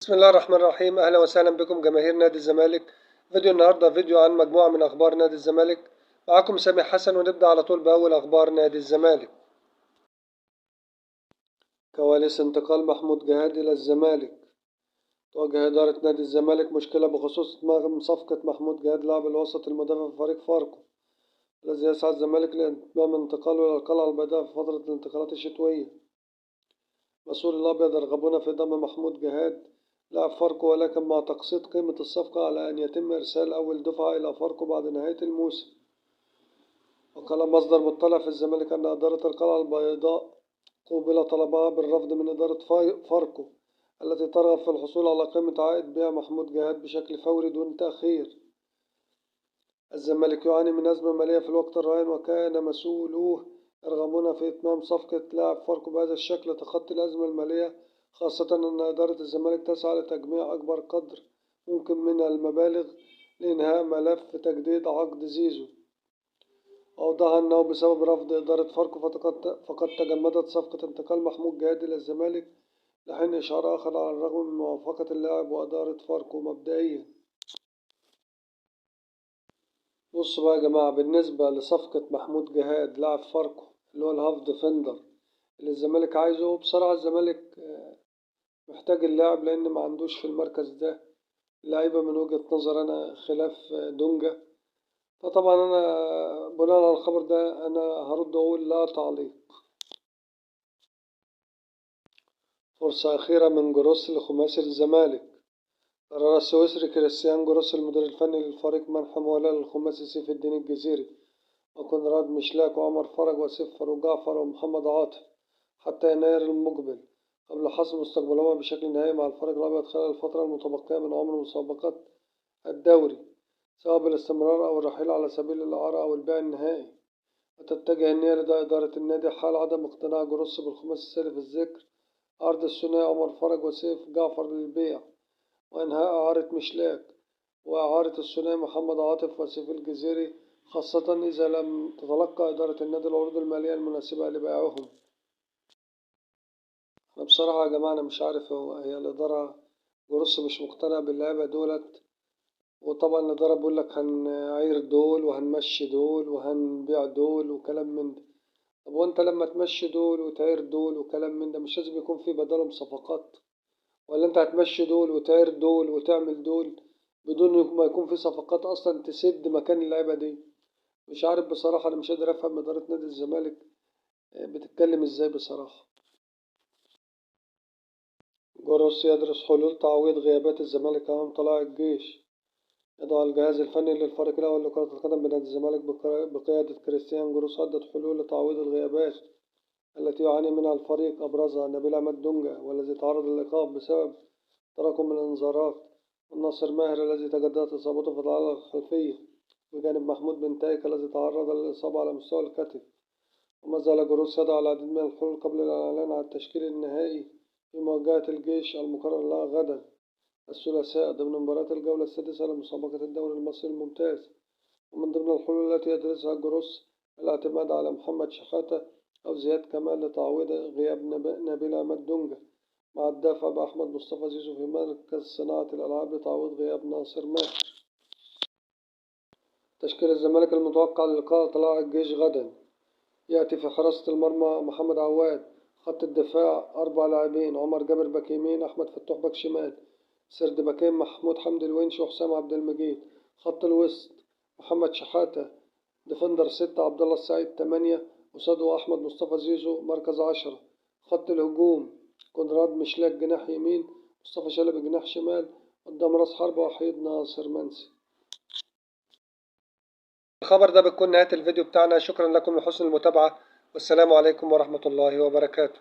بسم الله الرحمن الرحيم. أهلا وسهلا بكم جماهير نادي الزمالك. فيديو النهاردة فيديو عن مجموعة من أخبار نادي الزمالك. معكم سامي حسن، ونبدأ على طول بأول أخبار نادي الزمالك. كواليس انتقال محمود جهاد إلى الزمالك. تواجه إدارة نادي الزمالك مشكلة بخصوص إتمام صفقة محمود جهاد لاعب الوسط المدافع في فريق فاركو، الذي يسعى الزمالك لإتمام انتقاله إلى القلعة البيضاء في فترة الانتقالات الشتوية. مسؤول الأبيض يرغبون في ضم محمود جهاد لاعب فاركو، ولكن مع تقسيط قيمة الصفقة على أن يتم إرسال أول دفعة إلى فاركو بعد نهاية الموسم. وقال مصدر مطلع في الزمالك أن إدارة القلعة البيضاء قوبل طلبها بالرفض من إدارة فاركو التي ترغب في الحصول على قيمة عائد بيع محمود جهاد بشكل فوري دون تأخير. الزمالك يعاني من أزمة مالية في الوقت الراهن، وكان مسؤولوه يرغبون في إتمام صفقة لاعب فاركو بهذا الشكل لتخطي الأزمة المالية، خاصة أن إدارة الزمالك تسعى لتجميع أكبر قدر ممكن من المبالغ لإنهاء ملف تجديد عقد زيزو. أوضح أنه بسبب رفض إدارة فاركو فقد تجمدت صفقة انتقال محمود جهاد إلى الزمالك لحين إشعار آخر، على الرغم من موافقة اللاعب وإدارة فاركو مبدئيا. بصوا بقى يا جماعة، بالنسبة لصفقة محمود جهاد لاعب فاركو اللي هو ال half defender اللي الزمالك عايزه، بصراحة الزمالك محتاج اللاعب لأن ما عندوش في المركز ده لعيبة من وجهة نظر أنا خلاف دونجا. فطبعا أنا بناء على الخبر ده أنا هرد وأقول لا تعليق. فرصة أخيرة من جروس لخماسي الزمالك. قرر السويسري كريستيان جروس المدير الفني للفريق منح موالاة للخماسي سيف الدين الجزيري وكونراد مشلاك وعمر فرج وسيف فاروق جعفر ومحمد عاطف حتى يناير المقبل، قبل حسم مستقبلهما بشكل نهائي مع الفريق الأبيض خلال الفترة المتبقية من عمر مسابقة الدوري، سواء بالاستمرار أو الرحيل على سبيل الإعارة أو البيع النهائي. وتتجه النية لدى إدارة النادي حال عدم اقتناع جروس بالخماسي السالف الذكر عرض الثنائي عمر فرج وسيف جعفر للبيع، وإنهاء إعارة مشلاك وإعارة الثنائي محمد عاطف وسيف الجزيري، خاصة إذا لم تتلقى إدارة النادي العروض المالية المناسبة لبيعهم. أنا بصراحة يا جماعة أنا مش عارف هو هي الإدارة جروس مش مقتنع باللعيبة دولت، وطبعا الإدارة بيقول لك هنعير دول وهنمشي دول وهنبيع دول وكلام من ده. طب وانت لما تمشي دول وتعير دول وكلام من ده مش لازم يكون في بدلهم صفقات؟ ولا انت هتمشي دول وتعير دول وتعمل دول بدون ما يكون في صفقات اصلا تسد مكان اللعيبة دي؟ مش عارف بصراحة، انا مش قادر افهم إدارة نادي الزمالك بتتكلم ازاي بصراحة. جروس يدرس حلول تعويض غيابات الزمالك امام طلائع الجيش. يضع الجهاز الفني للفريق الأول لكرة القدم بنادي الزمالك بقيادة كريستيان جروس عدة حلول لتعويض الغيابات التي يعاني منها الفريق، أبرزها نبيل عماد دونجا والذي تعرض للإيقاف بسبب تراكم الإنذارات، والناصر ماهر الذي تجددت إصابته في العضلة الخلفية، بجانب محمود بنتايك الذي تعرض للإصابة على مستوى الكتف. وما زال جروس يضع العديد من الحلول قبل الإعلان عن التشكيل النهائي في مواجهة الجيش المقرر لها غدا الثلاثاء ضمن مباراة الجولة السادسة لمسابقة الدوري المصري الممتاز. ومن ضمن الحلول التي يدرسها جروس الاعتماد على محمد شحاتة أو زياد كمال لتعويض غياب نبيل عماد دونجا، مع الدفع بأحمد مصطفى زيزو في مركز صناعة الألعاب لتعويض غياب ناصر ماهر. تشكيل الزمالك المتوقع للقاء طلائع الجيش غدا: يأتي في حراسة المرمى محمد عواد، خط الدفاع 4 لاعبين: عمر جابر باك يمين، أحمد فتوح باك شمال، سرد باكين محمود حمدي الونش وحسام عبد المجيد، خط الوسط محمد شحاتة defender 6، عبد الله السعيد 8، قصاده أحمد مصطفى زيزو مركز 10، خط الهجوم كونراد مشلاك جناح يمين، مصطفى شلبي جناح شمال، قدام راس حربة وحيد ناصر منسي. الخبر ده بتكون نهاية الفيديو بتاعنا. شكرا لكم لحسن المتابعة، والسلام عليكم ورحمة الله وبركاته.